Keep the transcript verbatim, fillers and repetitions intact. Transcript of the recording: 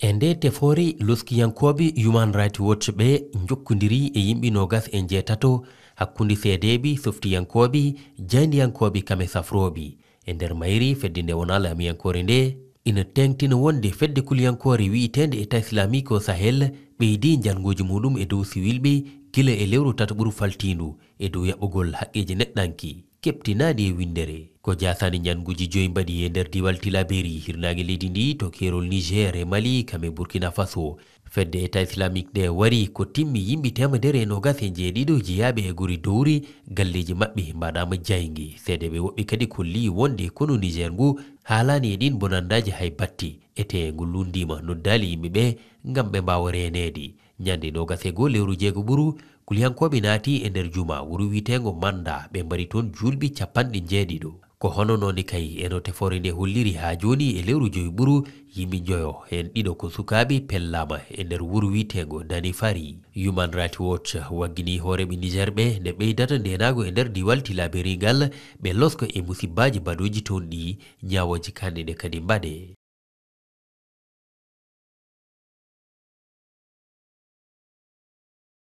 E nde tefoore, loskiyankooɓe Human Rights Watch ɓe njokkondiri e yimɓe noogas e njeetato, hakkunde seedeeɓe, softiyankooɓe, jaayndiyankooɓe kame safrooɓe. E nder mayri, fedde nde wonaa laamiyankoore nde ina teeŋtina wonde fedde kuliyankoore wiyeteende État Islamique au Sahel ɓeydi njannguuji muɗum e dow siwilɓe gila e lewru tataɓuru faltiindu e dow yaɓɓugol haqqeeji neɗɗanke keɓtinaaɗi e winndere. Ko jaasaani njannguuji joyi mbaɗi e nder diiwal Tilaberi, hirnaange leydi ndi, to keerol Niger e Mali, kame Burkina Faso. Fedde État Islamique nde wari ko timmi yimɓe teemedere e noogas e njeeɗiɗo jeyaaɓe e guri dowri, galleeji maɓɓe mbaɗaama jaynge. Seedeeɓe woɓɓe kadi kolli wonde konu Niger ngu haalaani e ɗiin bonandaaji hay batte. Etee ngu lunndiima noddaali yimɓe ɓe ngam ɓe mbaawa reeneede. Ñande noogas e goo lewru jeego ɓuru, kuliyankooɓe naati e nder juma wuro wiyeteengo Manda, ɓe mbari toon juulɓe capanɗe njeeɗiɗo. Ko hono noon kay e no tefoore nde holliri, haa jooni e lewru joyi ɓuru, yimɓe njoyo, heen ɗiɗo ko sukaaɓe, pellaama e nder wuro wiyeteengo Danifari. Human Rights Watch waggini hooreeɓe Niger ɓe nde ɓeydata ndeenaagu e nder diiwal Tilaberi ngal, ɓe losko e musibbaaji baɗooji toon ɗi, ñaawooji kaanɗe ɗe kadi mbaɗee.